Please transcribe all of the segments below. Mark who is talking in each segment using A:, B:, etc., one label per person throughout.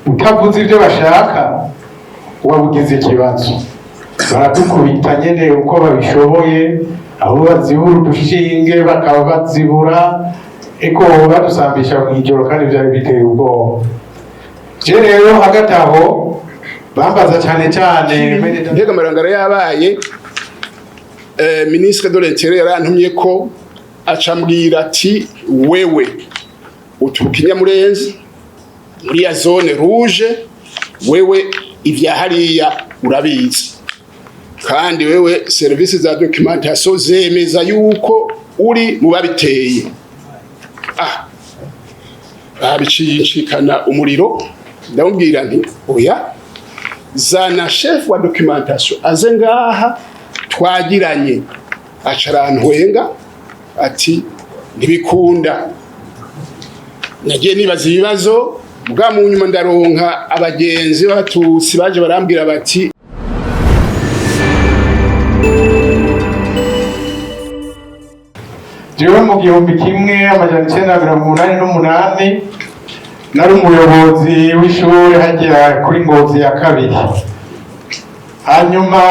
A: Utavuze ibyo bashaka, wabugize ikibazo. Baradukubita nyene uko babishoboye, aho bazibura udushinge bakaba bazibura, eko badusambisha mw'ijoro, kandi vyari biteye ubwoba. Je rero hagati aho bambaza cyane cyane.
B: Ntega Marangara yabaye, ministre de l'Intérieur yarantumye ko acambwira ati: "Wewe uturuka Inyamurenzi muri ya zone rouge, wewe ivya hariya urabizi, kandi wewe service za documentation zemeza yuko uri mu babiteye." Babicikana umuriro. Ndamubwira nti: "Oya, zana chef wa documentation aze ngaha twagiranye." Acarantwenga ati: "Ntibikunda." Nagiye nibaza ibibazo bwa mu nyuma, ndaronka abagenzi b'Abatutsi baje barambwira bati:
A: Jewe mu 1988 nari umuyobozi w'ishuri hajya kuri Ngozi ya Kabiri. Hanyuma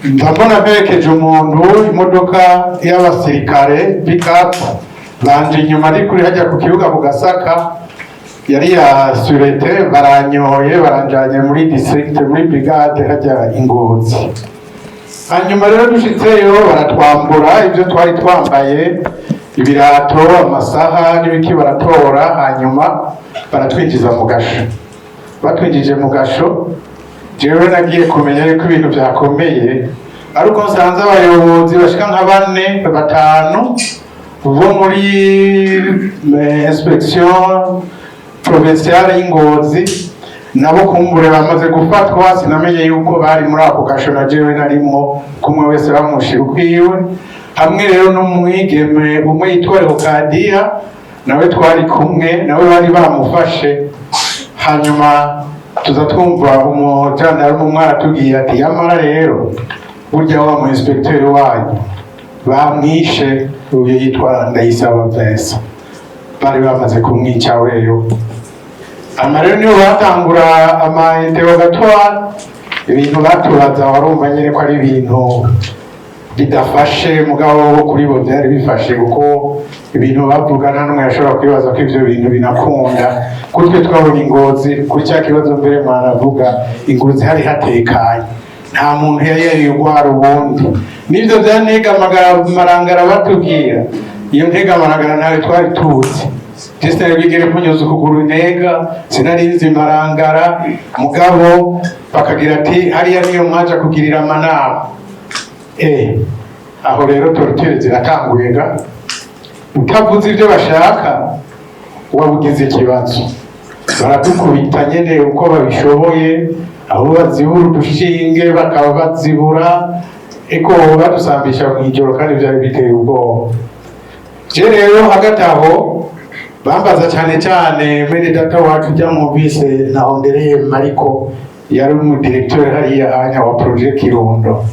A: ndabona mperekeje umuntu, imodoka y'abasirikare, pick-up, banje inyuma, ari kuri hajya ku kibuga ku Gasaka, yari ya sûreté. Baranyoye, baranjanye muri district, muri brigade hajya Ingozi. Hanyuma rero dushitseyo baratwambura ibyo twari twambaye, ibirato, amasaha n'ibiki, baratora. Hanyuma baratwinjiza mu gasho. Batwinjije mu gasho, jewe nagiye kumenya yuko ibintu byakomeye ariko nsanze abayobozi bashika nka bane, batanu bo muri inspection provinciale y'Ingozi, nabo kumbure bamaze gufatwa. Sinamenye yuko bari muri ako gasho na jewe narimwo, kumwe wese bamushira ukwiwe, hamwe rero n'umwigeme umwe yitwa Leokadiya, nawe twari kumwe, nawe bari bamufashe. Hanyuma tuza twumva umujandarume umwe aratubwiye ati: "Yamara rero burya wa mu inspecteur wanyu bamwishe, uyu yitwa Ndayisaba Vincent, bari bamaze kumwica weyo." Ama rero niyo batangura ama interrogatoire, ibintu batubaza warumva nyine ko ari ibintu bidafashe, mugabo kuri bo byari bifashe, kuko ibintu bavuga nta n'umwe yashobora kwibaza ko ivyo bintu binakunda. Kutwe twabona Ingozi kuri cya kibazo mbere mwanavuga, Ingozi hari hatekanye, nta muntu yari yarigwara ubundi. N'ivyo bya Ntega Marangara batubwira, iyo Ntega Marangara ntayo twari tuzi. Sinari bigere kunyuza ukuguru Ntega, sinari nzi Marangara, mugabo bakagira ati: "Hariya niyo mwaja kugirira amanama." Aho rero torture ziratanguye ga. Utavuze ibyo bashaka, wabugize ikibazo. Baradukubita nyene uko babishoboye, aho bazibura udushinge bakaba bazibura, eko badusambisha mw'ijoro, kandi vyari biteye ubwoba. Je rero hagati aho bambaza cyane cyane mwene data wacu ujya mwumvise Nahondereye Mariko, yari umudirecteur hariya hanya wa projet Kirundo.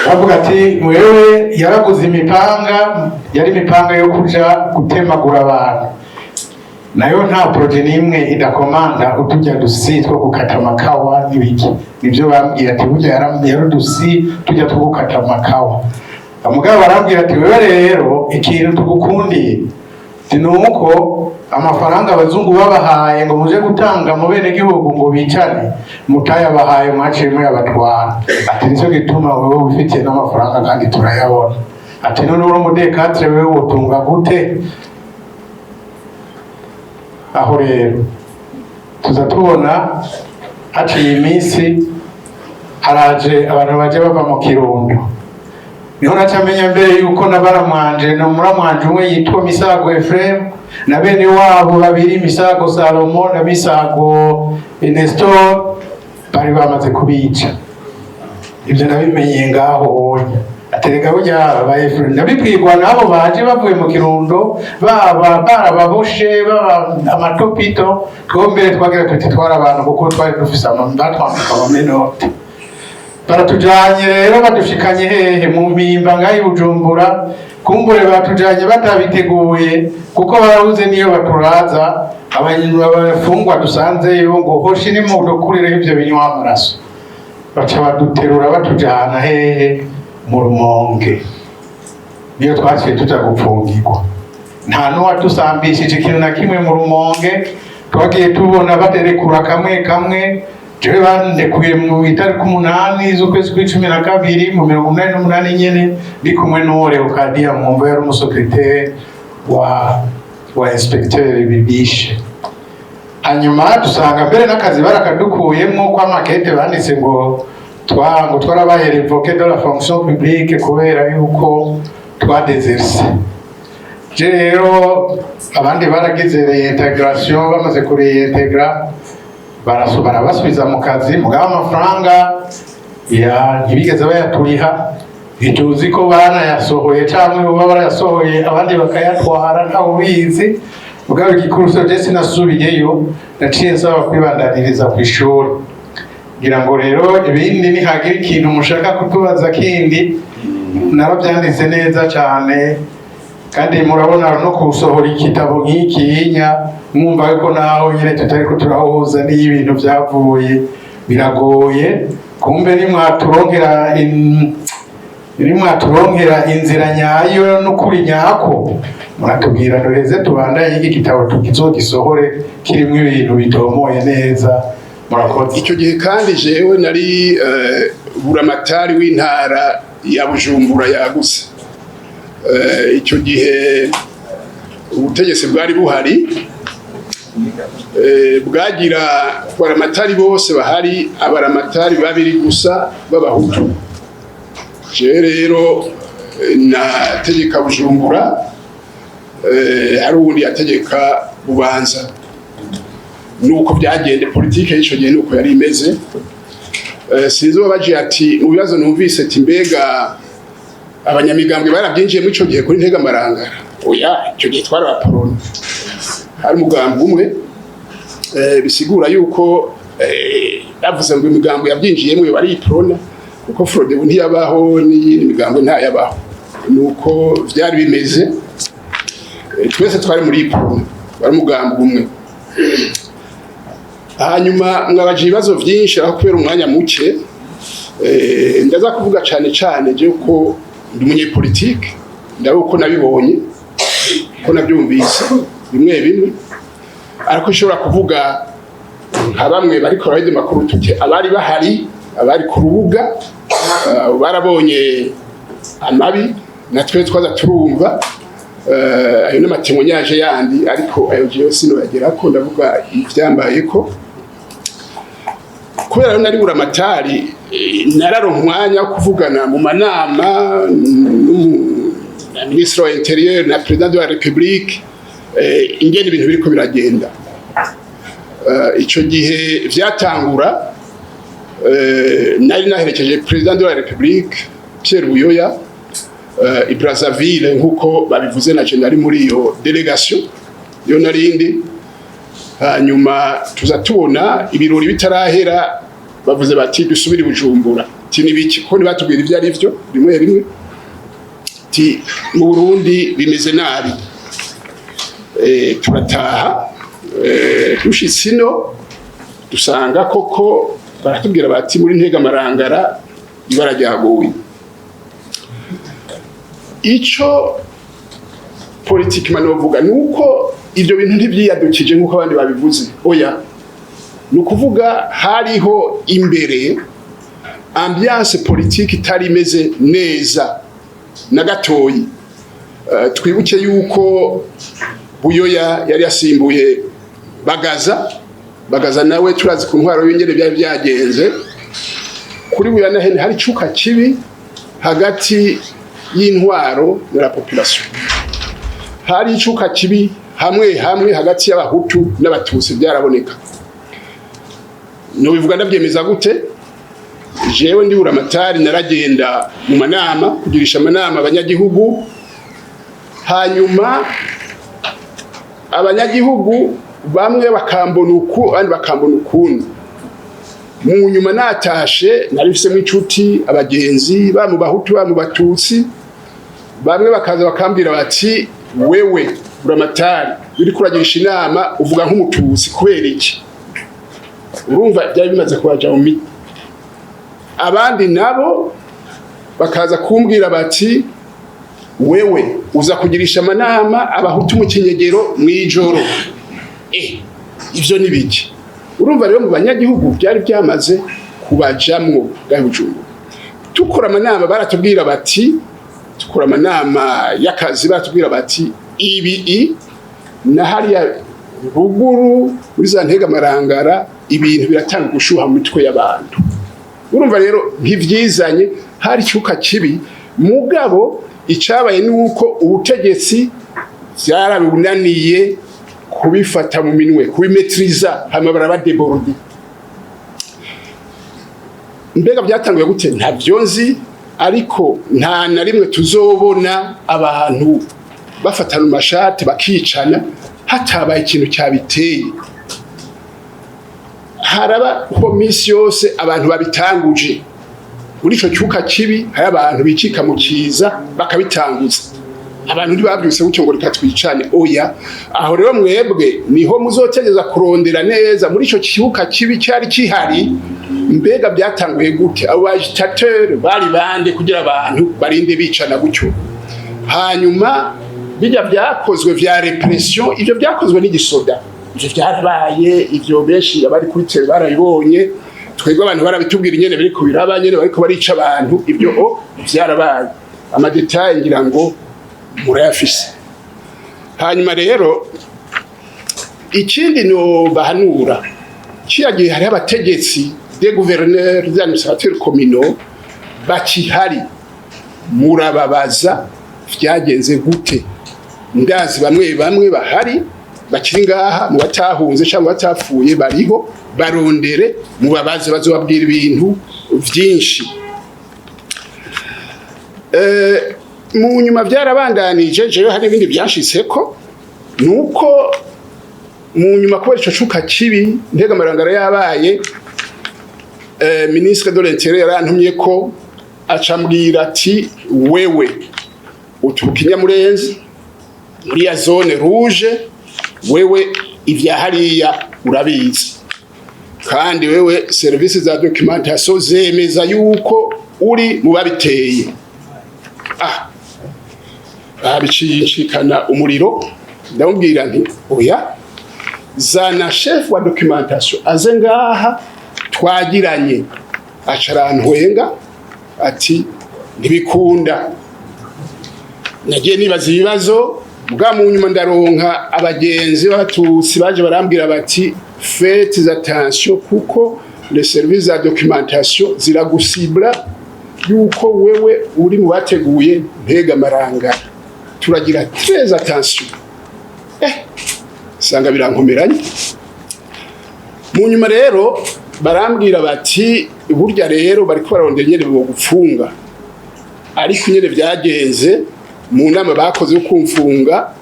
A: Bavuga ati: "Wewe yaraguze imipanga, yari imipanga yo kuja gutemagura abantu, nayo nta projet n'imwe idakomanda uturya dusi two gukata amakawa n'ibiki." Nibyo bambwiye ati: "Burya yari udusi tujya two gukata amakawa." Mugabo barambwira ati: "Wewe rero ikintu tugukundiye ni uko amafaranga abazungu babahaye ngo muje gutanga mu bene gihugu ngo bicane, mutayabahaye, mwaciye muyabatwara." Ati: "Nicyo gituma wewe wifitiye n'amafaranga kandi turayabona." Ati: "None uri umu D4, wewe wotunga gute?" Aho rero tuza tubona haciye iminsi haraje abantu baje bava mu Kirundo. Niho naca menya mbere yuko na baramwanje na muramwanje umwe yitwa Misago Ephraim na bene wabo babiri, Misago Salomo na Misago Nestor, bari bamaze kubica. Ibyo nabimenye ngaho honye. Aterega burya ba Ephraim nabibwirwa nabo baje bavuye mu Kirundo, baba barababoshe, baba amatopito. Two mbere twagira tuti twari abantu, kuko twari dufise batwambika ama menottes. Baratujanye rero, badushikanye hehe? Mu Mpimba ngaho i Bujumbura. Kumbure batujanye batabiteguye, kuko barabuze niyo baturaza. Abafungwa dusanzeyo ngo hoshi nimudukurireho ivyo binywa amaraso. Baca baduterura, batujana hehe? Mu Rumonge. Niyo twaciye tuja gupfungirwa. Nta n'uwadusambishije ikintu na kimwe. Mu Rumonge twagiye tubona baterekura kamwe kamwe. Jewe bandekuye mu itariki 8 z'ukwezi kw'icumi na kabiri mu 88 nyene, ndi kumwe n'uwo Leokadiya Mwumva, yari umusekreteri wa inspecteur Bibishe. Hanyuma dusanga mbere n'akazi barakadukuyemwo, ko amakete banditse ngo ngo twarabaye révoqué de la fonction publique kubera yuko twadezerse. Je rero, abandi baragize réintégration, bamaze kuréintégra barabasubiza mu kazi, mugabo amafaranga ya ntibigeze bayaturiha. Ntituzi ko banayasohoye cyangwa baba barayasohoye abandi bakayatwara, ntawe ubizi. Mugabo igikuru so je sinasubiyeyo, naciye nsaba kwibandaniriza ku ishuri. Ngira ngo rero ibindi nihagira ikintu mushaka kutubaza kindi, narabyanditse neza cyane. Kandi murabona no kusohora igitabo nk'ikinya, mwumva ko naho nyine tutari ko turahuza n'iyo ibintu byavuye biragoye. Kumbe nimwaturonkera inzira nyayo n'ukuri nyako, muratubwira duheze tubandanye iki gitabo, tukizogisohore kirimo ibintu bitomoye neza. Murakoze.
B: Icyo gihe kandi jewe nari buramatari w'intara ya Bujumbura yagutse. Icyo gihe ubutegetsi bwari buhari bwagira baramatari bose bahari, abaramatari babiri gusa b'abahutu. Jewe rero nategeka Bujumbura, hari uwundi yategeka Bubanza. Nuko byagende, politike y'icyo gihe nuko yari imeze. Sinzi uwabaje ati mu bibazo numvise ati mbega abanyamigambwe barabyinjiyemo ico gihe kuri Ntega Marangara? Oya, icyo gihe twari abaporoni, hari umugambi umwe. Bisigura yuko bavuze ngo imigambo yabyinjiyemo yo bari iprona, kuko Frodebu ntiyabaho n'iyindi migambo ntayabaho. Nuko vyari bimeze. Twese twari muri iprona, wari umugambi umwe. Hanyuma mwabaje ibibazo vyinshi, aho kubera umwanya muke ndaza kuvuga cane cane je ko ndi umunyepolitike, ndabe uko nabibonye, ko nabyumvise bimwe bimwe. Ariko nshobora kuvuga nka bamwe bariko barayidi makuru tuke, abari bahari, abari ku rubuga, barabonye amabi natwe twaza turumva. Ayo n'amatémoignages yandi, ariko ayo jewe sinoyagerako, ndavuga ivyambayeko. Kubera rero nari buramatari, nararonka umwanya wo kuvugana mu manama na ministre wa intérieur na président de la République ingene ibintu biriko biragenda. Ico gihe vyatangura, nari naherekeje président de la République Pierre Buyoya i Brazzaville, nkuko babivuze, na je nari muri iyo délégation yo narindi. Hanyuma tuza tubona ibirori bitarahera, bavuze bati dusubire i Bujumbura. Ti nibiki? Ko ntibatubwira ivyo ari vyo rimwe rimwe. Ti mu Burundi bimeze nabi. Turataha. Dushitse ino dusanga koko baratubwira bati muri Ntega Marangara ibara ryaguye. Ico politiki manovuga nuko ivyo bintu ntivyiyadukije nkuko abandi babivuze. Oya, ni ukuvuga hariho imbere ambiance politique itari imeze neza na gatoyi. Twibuke yuko Buyoya yari yasimbuye Bagaza. Bagaza nawe turazi ku ntwaro y'ingene byari byagenze. Kuri Buyoya nahene hari icuka kibi hagati y'intwaro na la population, hari icuka kibi hamwe hamwe hagati y'abahutu n'abatutsi, byaraboneka. No bivuga ndabyemeza gute? Jewe ndi buramatari, naragenda mu manama kugirisha amanama abanyagihugu. Hanyuma abanyagihugu bamwe bakambona uku, abandi bakambona ukundi. Mu nyuma natashe, nari mfisemo inshuti, abagenzi, ba mu Bahutu, ba mu Batutsi. Bamwe bakaza bakambwira bati: "Wewe Buramatari, uri kuragirisha inama uvuga nk'Umututsi, kubera iki?" Urumva byari bimaze kubaja mu miti. Abandi nabo bakaza kumbwira bati: "Wewe uza kugirisha amanama Abahutu mu kinyegero mw'ijoro, ivyo ni biki?" Urumva rero mu banyagihugu byari byamaze kubajamwo. Bwa Bujumbura tukora amanama, baratubwira bati, tukora amanama y'akazi, baratubwira bati: "Ibi i na hariya ruguru muri za Ntega Marangara, ibintu biratanga gushuha mu mitwe y'abantu." Urumva rero ntivyizanye, hari icyuka kibi. Mugabo icabaye ni uko ubutegetsi vyarabunaniye kubifata mu minwe, kubimetriza, hama baraba débordé. Mbega byatanguye gute? Ntabyo nzi, ariko nta na rimwe tuzobona abantu bafatana mu mashati bakicana hatabaye ikintu cyabiteye. Harabaho minsi yose abantu babitanguje. Muri ico cyuka kibi hari abantu bicika mu kiza bakabitanguza. Abantu ntibabyutse gutyo ngo reka twicane, oya. Aho rero mwebwe niho muzotegeza kurondera neza muri ico cyuka kibi cyari kihari, mbega byatanguye gute? Abo agitateurs bari bande kugira abantu barinde bicana gutyo? Hanyuma bijya byakozwe vya répression, ivyo byakozwe n'igisoda, ivyo byarabaye, ivyo benshi abari kuri terrain barabibonye. Twebwe abantu barabitubwira ingene biriko biraba, nyene bariko barica abantu. Ibyo o vyarabaye, ama détails ngira ngo murayafise. Hanyuma rero ikindi no bahanura, kiya gihe hariho abategetsi, des gouverneurs, des administrateurs communaux bakihari, murababaza vyagenze gute. Ndazi bamwe bamwe bahari bakiri ngaha mu batahunze cyangwa batapfuye, bariho, barondere mubabaze, bazobabwira ibintu vyinshi. Mu nyuma byarabandanije. Jewe hari ibindi byashitseko, nuko mu nyuma kubera ico cuka kibi, Ntega Marangara yabaye, ministre de l'Intérieur yarantumye ko, acambwira ati: "Wewe uturuka Inyamurenzi muri ya zone rouge, wewe ivya hariya urabizi, kandi wewe service za documentation zemeza yuko uri mu babiteye." Ah, babicishikana umuriro. Ndamubwira nti: "Oya, zana chef wa documentation aze ngaha twagiranye." Acarantwenga ati: "Ntibikunda." Nagiye nibaza ibibazo bwa mu nyuma, ndaronka abagenzi b'Abatutsi baje barambwira bati: "Faites attention, kuko les services za documentation ziragusibla yuko wewe uri mu bateguye Ntega Marangara, turagira très attention." Sanga birankomeranye. Mu nyuma rero barambwira bati: "Burya rero bariko bararondera nyene bo gupfunga." Ariko nyene byagenze, mu nama bakoze yo kumfunga,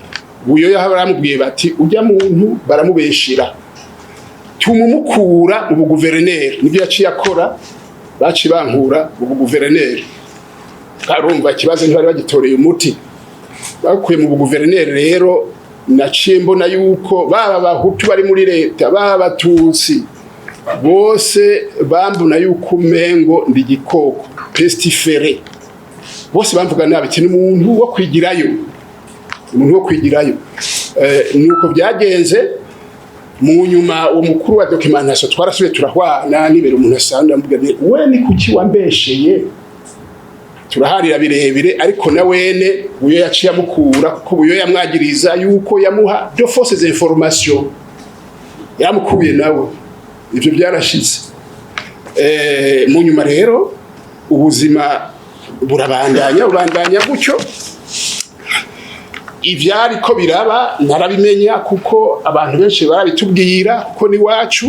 B: Buyoya baramubwiye bati: "Ujya muntu baramubeshira, tumumukura mu buguverineri." Nibyo yaciye akora, baciye bankura mu buguverineri. Karumva ikibazo ntibari bagitoreye umuti, bakuye mu buguverineri. Rero naciye mbona yuko baba Bahutu bari muri leta, baba Abatutsi, bose bambona yuko umengo ndi igikoko pestiféré. Bose bamvuga nabi, ati: "Umuntu wo kwigirayo, umuntu wo kwigirayo." Nuko byagenze. Mu nyuma uwo mukuru wa documentation twarasubiye turahwana, nibera umuntu asanzwe, amubwira nti: "We ni kuki wambesheye?" Turaharira birebire, ariko na wene Buyo yaciye amukura, kuko Buyo yamwagiriza yuko yamuha de fausses informations. Yamukuye nawe, ivyo byarashize. Mu nyuma rero ubuzima burabandanya, bubandanya gutyo. Ivyari ko biraba narabimenya, kuko abantu benshi barabitubwira, kuko ni wacu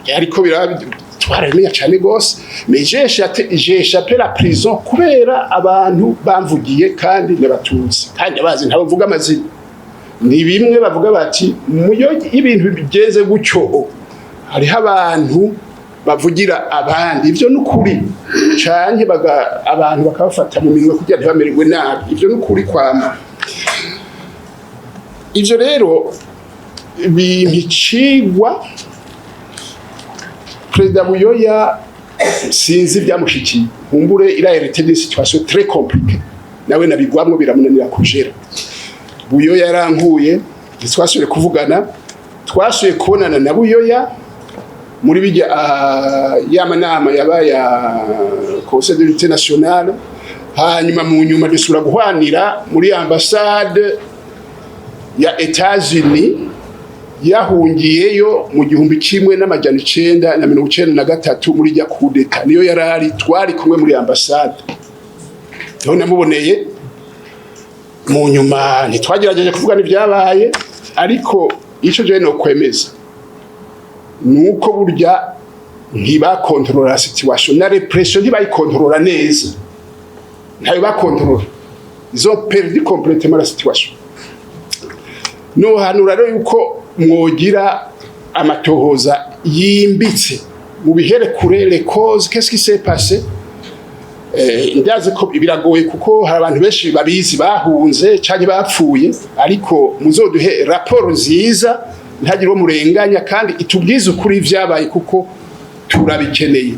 B: byari ko biraba, twarabimenya cyane gose. Mais j'ai échappé la prison kubera abantu bamvugiye, kandi n'Abatutsi, kandi abazi ntabavuga amazina. Ni bimwe bavuga bati muyo ibintu bigenze gutyo, hariho abantu Bavugira abandi, ivyo nukuri, canke abantu bakabafata mu minwe kugira ntibamererwe nabi. Ivyo nukuri kwama. Ivyo rero bimpa icigwa. Perezida Buyoya sinzi ibyamushikiye, nkumbure il a hérité d'une situation très compliquée, nawe nabigwamwo biramunanira kujera. Buyoya yarankuye, ntitwasubiye kuvugana. Twasubiye kubonana na Buyoya muri bijya ya manama yabaye ya Conseil de l'Unité Nationale. Hanyuma mu nyuma dusubira guhwanira muri ambassade ya Etats-Unis, yahungiyeyo mu 1993 muri rya coup d'état, niyo yarari, twari kumwe muri ambassade, niho namuboneye. Mu nyuma ntitwagerageje kuvugana ibyabaye, ariko ico jewe no kwemeza nuko burya ntibakontorora situation na répression, ntibayikontorora neza, ntayo bakontorora, ils ont perdu complètement la situation. Nohanura rero yuko mwogira amatohoza yimbitse mu bihere kure, les causes, qu'est-ce qui s'est passé. Ndazi ko biragoye kuko hari abantu benshi babizi bahunze canke bapfuye, ariko muzoduhe raporo nziza, ntagire uwo murenganya, kandi itubwize ukuri vyabaye kuko turabikeneye.